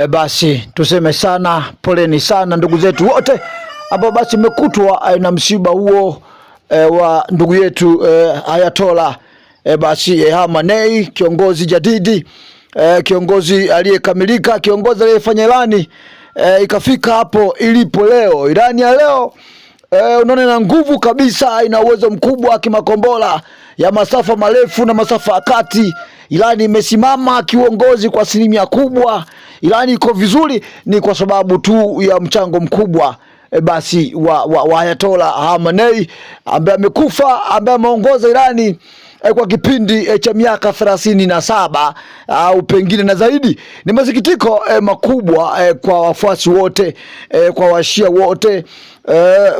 Basi tuseme sana poleni sana ndugu zetu wote ambao basi mmekutwa na msiba huo wa ndugu yetu Ayatollah basi Khamenei, kiongozi jadidi, kiongozi aliyekamilika, kiongozi aliyefanya Irani ikafika hapo ilipo leo. Irani ya leo unaona ina nguvu kabisa, ina uwezo mkubwa wa kimakombora ya masafa marefu na masafa ya kati. Irani imesimama kiuongozi kwa asilimia kubwa. Irani iko vizuri, ni kwa sababu tu ya mchango mkubwa basi wa Ayatollah Khamenei ambaye amekufa, ambaye ameongoza Irani kwa kipindi cha miaka 37 au pengine na zaidi. Ni masikitiko makubwa kwa wafuasi wote, kwa washia wote,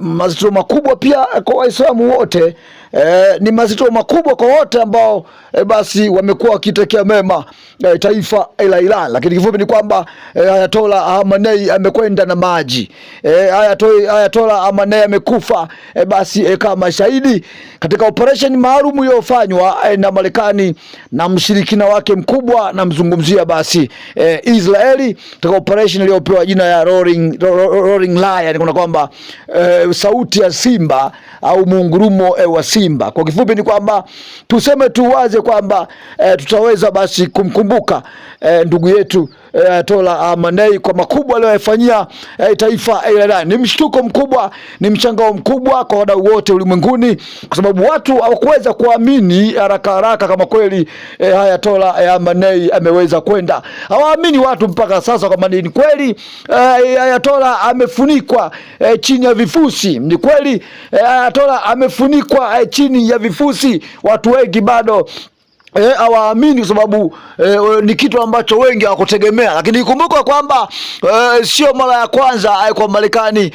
mazito makubwa pia kwa Waislamu wote, ni mazito makubwa kwa wote ambao basi wamekuwa wakitekea mema taifa la Iran. Lakini kifupi ni kwamba Ayatollah Khamenei amekwenda na maji. Ayatollah Khamenei amekufa basi kama shahidi katika operation maalum iliyofanywa na Marekani na mshirikina wake mkubwa, namzungumzia basi Israeli, katika operation iliyopewa jina ya Roaring Lion, kuna kwamba sauti ya simba au muungurumo wa simba. Kwa kifupi ni kwamba tuseme tuwaze kwamba tutaweza basi kumkumbuka ndugu yetu Ayatollah Khamenei kwa makubwa aliyoyafanyia taifa la Iran. Ni mshtuko mkubwa, ni mshangao mkubwa kwa wadau wote ulimwenguni, kwa sababu watu hawakuweza kuamini haraka haraka kama kweli Ayatollah Khamenei ameweza kwenda. Hawaamini watu mpaka sasa kwamba ni kweli Ayatollah amefunikwa chini ya vifusi. Ni kweli Ayatollah amefunikwa chini ya vifusi. Watu wengi bado hawaamini kwa sababu ni kitu ambacho wengi hawakutegemea, lakini ikumbuka kwamba sio mara ya kwanza kwa Marekani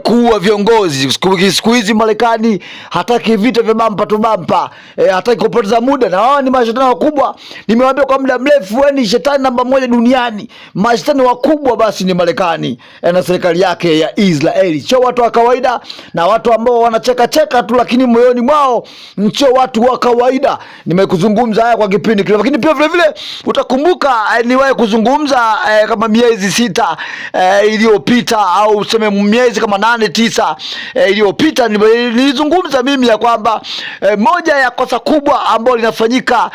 kuua viongozi. Siku hizi Marekani hataki vita vya bampa tu bampa, hataki kupoteza muda, na wao ni mashetani wakubwa. Nimewaambia kwa muda mrefu, wewe ni shetani namba moja duniani. Mashetani wakubwa basi ni Marekani na serikali yake ya Israeli, sio watu wa kawaida na watu ambao wanacheka cheka tu, lakini moyoni mwao sio watu wa kawaida. Nimekuzungumza haya kwa kipindi kile, lakini pia vile vile utakumbuka niwahi kuzungumza kama miezi 6 iliyopita au useme miezi kama 8 9 iliyopita, nilizungumza mimi ya kwamba moja ya kosa kubwa ambalo linafanyika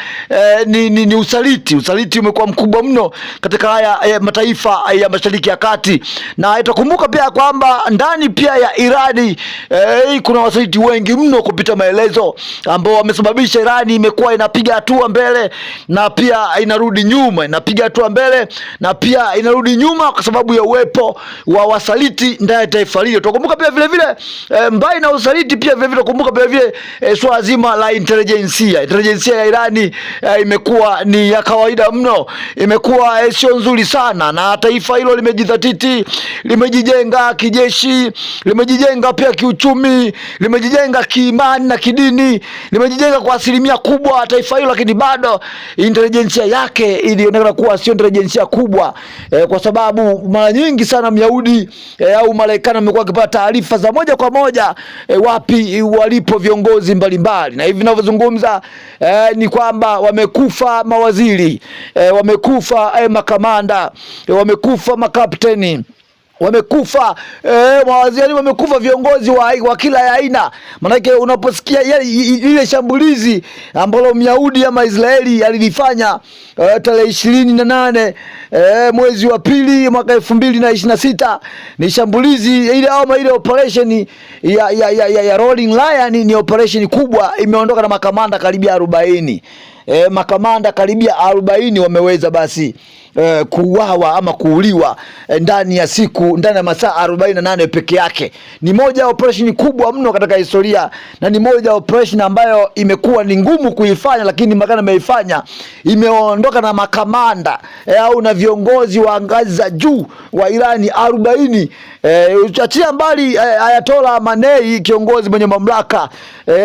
ni usaliti. Usaliti umekuwa mkubwa mno katika haya mataifa ya Mashariki ya Kati, na itakumbuka pia kwamba ndani pia ya Irani kuna wasaliti wengi mno kupita maelezo ambao wamesababisha Irani imekuwa inapiga hatua mbele na pia inarudi nyuma, inapiga hatua mbele na pia inarudi nyuma kwa sababu ya uwepo wa wasaliti ndani ya taifa hilo. Tukumbuka pia vile vile mbali na usaliti pia vile vile tukumbuka vile vile swala zima la intelijensia. Intelijensia ya Irani imekuwa ni ya kawaida mno, imekuwa sio nzuri sana, na taifa hilo limejidhatiti, limejijenga kijeshi, limejijenga pia kiuchumi, limejijenga kiimani na kidini, limejijenga kwa asilimia kubwa taifa hilo, lakini bado intelijensia yake ilionekana kuwa sio intelijensia kubwa kwa sababu mara nyingi sana Myahudi au Marekani wamekuwa wakipata taarifa za moja kwa moja wapi walipo viongozi mbalimbali, na hivi ninavyozungumza ni kwamba wamekufa mawaziri, wamekufa makamanda, wamekufa makapteni, wamekufa mawaziri, wamekufa viongozi wa kila aina. Maanake unaposikia ile shambulizi ambalo Myahudi ama Israeli alilifanya tarehe 28 mwezi wa pili mwaka 2026, ni shambulizi ile ama ile operation ya Rolling Lion, ni operation kubwa, imeondoka na makamanda karibia 40. Makamanda karibia 40 wameweza basi kuuawa ama kuuliwa ndani ya siku, ndani ya masaa 48 peke yake. Ni moja ya operation kubwa mno katika historia na ni moja ya operation ambayo imekuwa ni ngumu kuifanya, lakini Marekani ameifanya. Imeondoka na makamanda au na viongozi wa ngazi za juu wa Irani 40. Achia mbali Ayatollah Khamenei, kiongozi mwenye mamlaka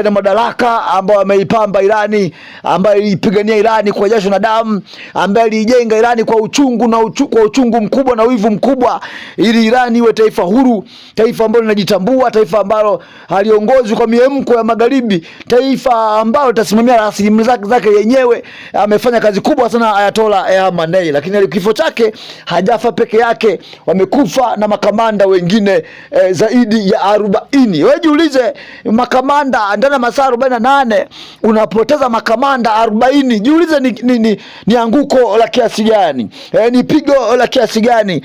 na madaraka ambao ameipamba Irani, ambayo aliipigania Irani kwa jasho na damu, ambaye aliijenga Irani kwa uchungu na kwa uchungu mkubwa na wivu mkubwa, ili Irani iwe taifa huru, taifa ambalo linajitambua, taifa ambalo haliongozwi kwa miemko ya magharibi, taifa ambalo litasimamia rasilimali zake yenyewe. Amefanya kazi kubwa sana Ayatollah Khamenei, lakini kifo chake hajafa peke yake, wamekufa na makamanda wengine zaidi ya 40. Wewe jiulize, makamanda ndani ya masaa 48 unapoteza makamanda 40. Jiulize ni anguko la kiasi gani? Ni pigo la kiasi gani?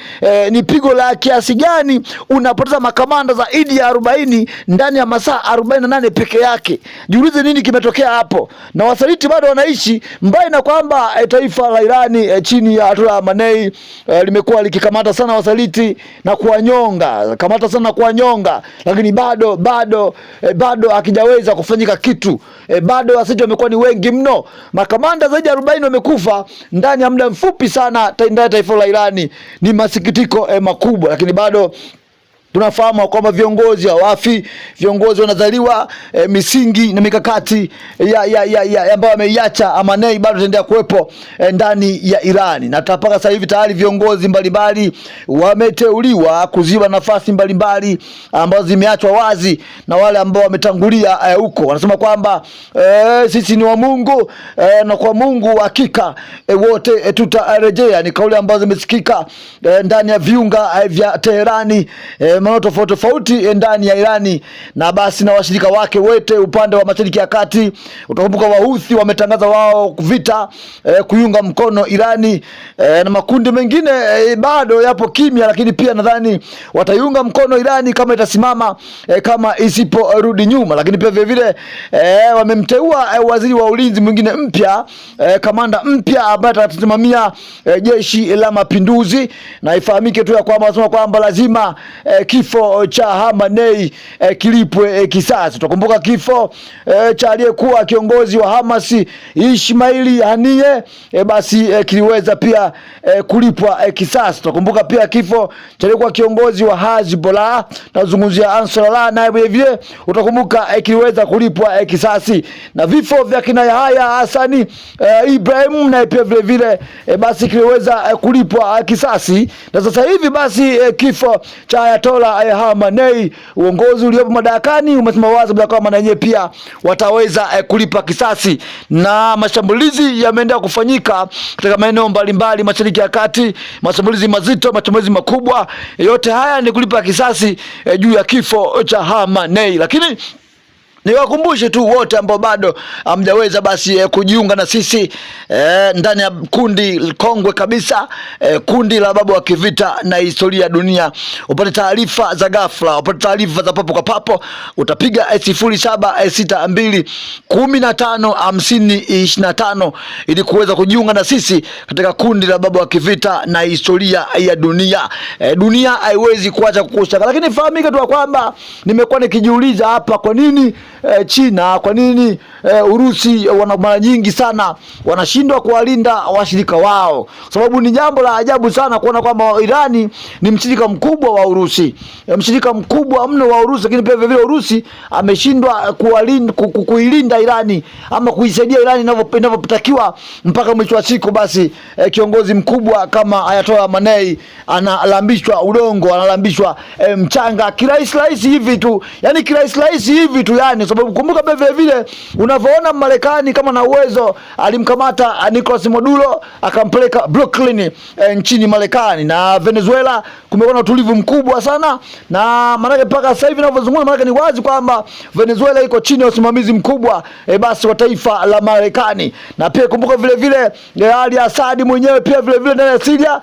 Ni pigo la kiasi gani unapoteza makamanda zaidi ya 40 ndani ya masaa 48 peke yake? Jiulize nini kimetokea hapo, na wasaliti bado wanaishi, mbali na kwamba taifa la Irani chini ya Ayatollah Khamenei limekuwa likikamata sana wasaliti na kuwanyonga, kamata sana kuwanyonga, lakini bado hakijaweza kufanyika kitu. Bado wasaliti wamekuwa ni wengi mno. Makamanda zaidi ya 40 wamekufa ndani ya muda mfupi sana ndani ya taifa la Irani. Ni masikitiko makubwa, lakini bado tunafahamu kwamba viongozi hawafi, viongozi wanazaliwa. Misingi na mikakati ya ambayo ameiacha Khamenei bado itaendelea kuwepo ndani ya Irani, na mpaka sasa hivi tayari viongozi mbalimbali wameteuliwa kuziba nafasi mbalimbali ambazo zimeachwa wazi na wale ambao wametangulia huko. Wanasema kwamba sisi ni wa Mungu na kwa Mungu hakika wote tutarejea. Ni kauli ambazo zimesikika ndani ya viunga vya Teherani, maeneo tofauti tofauti ndani ya Irani na basi na washirika wake wote upande wa Mashariki ya Kati. Utakumbuka Wahuthi wametangaza wao vita kuiunga mkono Irani na makundi mengine bado yapo kimya, lakini pia nadhani wataiunga mkono Irani kama itasimama kama isiporudi nyuma. Lakini pia vile vile wamemteua waziri wa ulinzi mwingine mpya, kamanda mpya ambaye atasimamia jeshi la mapinduzi, na ifahamike tu ya kwamba wanasema kwamba lazima kifo cha Khamenei kilipwe kisasi. Tutakumbuka kifo cha aliyekuwa kiongozi wa Hamas Ismail Haniyeh, basi kiliweza pia kulipwa kisasi. Tutakumbuka pia kifo cha aliyekuwa kiongozi wa Hezbollah, nazungumzia Ansarallah, naye vile vile utakumbuka kiliweza kulipwa kisasi, na vifo vya kina Yahya Hasani Ibrahim naye pia vile vile basi kiliweza kulipwa kisasi, na sasa hivi basi kifo cha Ayatollah Khamenei, uongozi uliopo madarakani umesema wazi kwamba na wenyewe pia wataweza kulipa kisasi, na mashambulizi yameendelea kufanyika katika maeneo mbalimbali Mashariki ya Kati, mashambulizi mazito, mashambulizi makubwa. Yote haya ni kulipa kisasi juu ya kifo cha Khamenei. Lakini niwakumbushe tu wote ambao bado hamjaweza basi kujiunga na sisi ndani ya kundi kongwe kabisa, kundi la Babu wa Kivita na Historia ya Dunia, upate taarifa za ghafla, upate taarifa za papo kwa papo, utapiga 0762 15 50 25 ili kuweza kujiunga na sisi katika kundi la Babu wa Kivita na Historia ya Dunia. Dunia haiwezi kuacha kukushangaa, lakini fahamike tu kwamba nimekuwa nikijiuliza hapa kwa nini China, kwa nini Urusi wana mara nyingi sana wanashindwa kuwalinda washirika wao? Sababu ni jambo la ajabu sana kuona kwamba Irani ni mshirika mkubwa wa Urusi, mshirika mkubwa mno wa Urusi, lakini pia vile vile Urusi ameshindwa kuilinda Irani ama kuisaidia Irani inavyotakiwa mpaka mwisho wa siku basi kiongozi mkubwa kama Ayatollah Khamenei analambishwa udongo, analambishwa mchanga kirahisi rahisi hivi tu, yani kirahisi rahisi hivi tu yani, sababu kumbuka pia vile vile unavyoona Marekani kama na uwezo alimkamata Nicolas Maduro akampeleka Brooklyn nchini Marekani, na Venezuela kumekuwa na utulivu mkubwa sana, na maanake mpaka sasa hivi ninavyozungumza, maanake ni wazi kwamba Venezuela iko chini ya usimamizi mkubwa basi wa taifa la Marekani. Na pia kumbuka vile vile Ali Asadi mwenyewe pia vile vile ndani ya Syria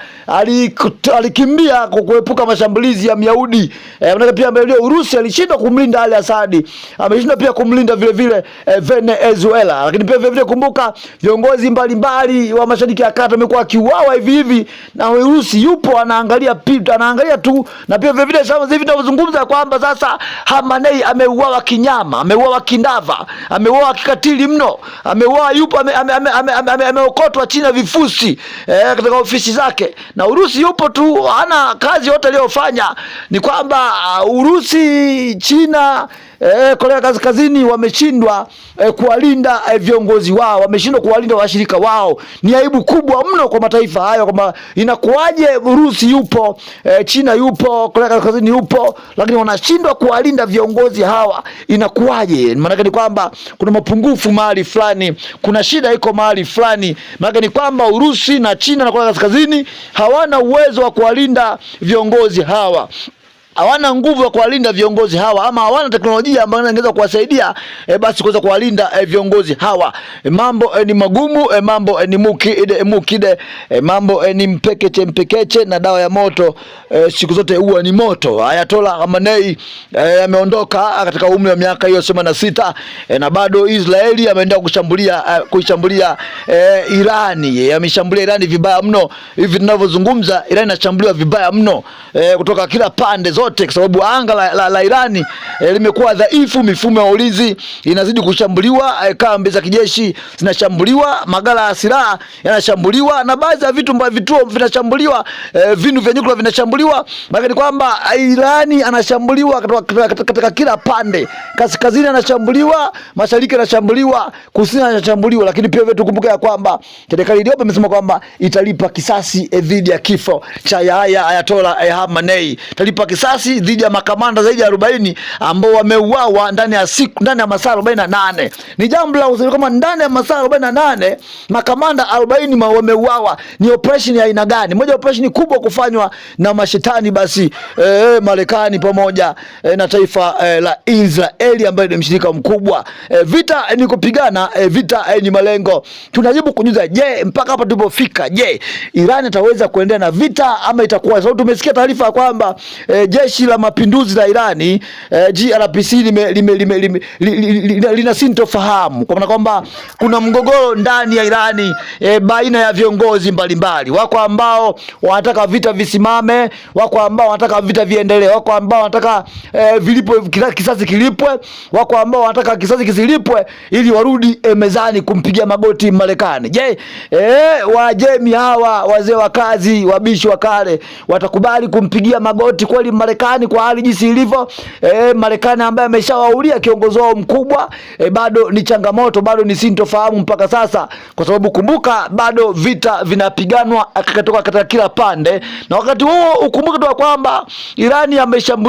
alikimbia kwa kuepuka mashambulizi ya Myahudi. Maanake pia mbele Urusi alishindwa kumlinda Ali Asadi, ameshindwa pia kumlinda vile vile Venezuela. Lakini pia vile vile kumbuka viongozi mbalimbali wa Mashariki ya Kati wamekuwa wakiuawa hivi hivi, na Urusi yupo anaangalia pita, anaangalia tu. Na pia vile vile sasa hivi tunavyozungumza kwamba sasa Khamenei ameuawa kinyama, ameuawa kindava, ameuawa kikatili mno, ameuawa yupo ameokotwa chini ya vifusi katika ofisi zake, na Urusi yupo tu, hana kazi yote aliyofanya. Ni kwamba Urusi, China, Korea Kaskazini wameshindwa kuwalinda viongozi wao, wameshindwa kuwalinda washirika wao. Ni aibu kubwa mno kwa mataifa hayo, kwamba inakuwaje Urusi yupo, China yupo, Korea Kaskazini yupo, lakini wanashindwa kuwalinda viongozi hawa, inakuwaje? Maanake ni kwamba kuna mapungufu mahali fulani, kuna shida iko mahali fulani. Maanake ni kwamba Urusi na China na Korea Kaskazini hawana uwezo wa kuwalinda viongozi hawa, hawana nguvu ya kuwalinda viongozi hawa, ama hawana teknolojia ambayo ingeweza kuwasaidia basi kuweza kuwalinda viongozi hawa. Mambo ni magumu, mambo ni mukide mukide, mambo ni mpekeche mpekeche, na dawa ya moto siku zote huwa ni moto. Ayatollah Khamenei ameondoka katika umri wa miaka hiyo 86, na bado Israeli ameendelea kushambulia kuishambulia Irani. Ameshambulia Irani vibaya mno. Hivi tunavyozungumza, Irani inashambuliwa vibaya mno kutoka kila pande zote, kwa sababu anga la Irani limekuwa dhaifu, mifumo ya ulinzi inazidi kushambuliwa, kambi za kijeshi zinashambuliwa, maghala ya silaha yanashambuliwa, na baadhi ya vitu ambavyo vituo vinashambuliwa, vinu vya nyuklia vinashambuliwa. Maana ni kwamba Irani anashambuliwa katika kila pande, kaskazini anashambuliwa, mashariki anashambuliwa, kusini anashambuliwa. Lakini pia tukumbuke ya kwamba serikali iliyopo imesema kwamba italipa kisasi dhidi ya kifo cha Yahya Ayatollah Khamenei, italipa kisasi dhidi ya makamanda zaidi ya 40 ambao wameuawa ndani ya siku, ndani ya masaa 48. Ni jambo la huzuni kama ndani ya masaa 48 makamanda 40 wameuawa. Ni operation ya aina gani? Moja operation kubwa kufanywa na mashetani basi Marekani pamoja na taifa la Israeli ambayo ni mshirika mkubwa. Vita ni kupigana, vita ni malengo. Tunajaribu kujuza, je, mpaka hapa tulipofika, je, Iran itaweza kuendelea na vita ama itakuwa? Sababu tumesikia taarifa kwamba jeshi la mapinduzi la Irani GRPC lina sintofahamu kwa maana kwamba kuna mgogoro ndani ya Irani baina ya viongozi mbalimbali. Wako ambao wanataka vita visimame, wako ambao wanataka vita viendelee, wako ambao wanataka vilipo kisasi kilipwe, wako ambao wanataka kisasi kisilipwe ili warudi mezani kumpigia magoti Marekani. Je, Wajemi hawa wazee wa kazi wabishi wa kale watakubali kumpigia magoti kweli Marekani kwa hali jinsi ilivyo? Marekani ambaye ameshawaulia kiongozi wao mkubwa, bado ni changamoto, bado ni sintofahamu mpaka sasa, kwa sababu kumbuka, bado vita vinapiganwa kutoka katika kila pande, na wakati huo ukumbuke tu kwamba Irani ameshambulia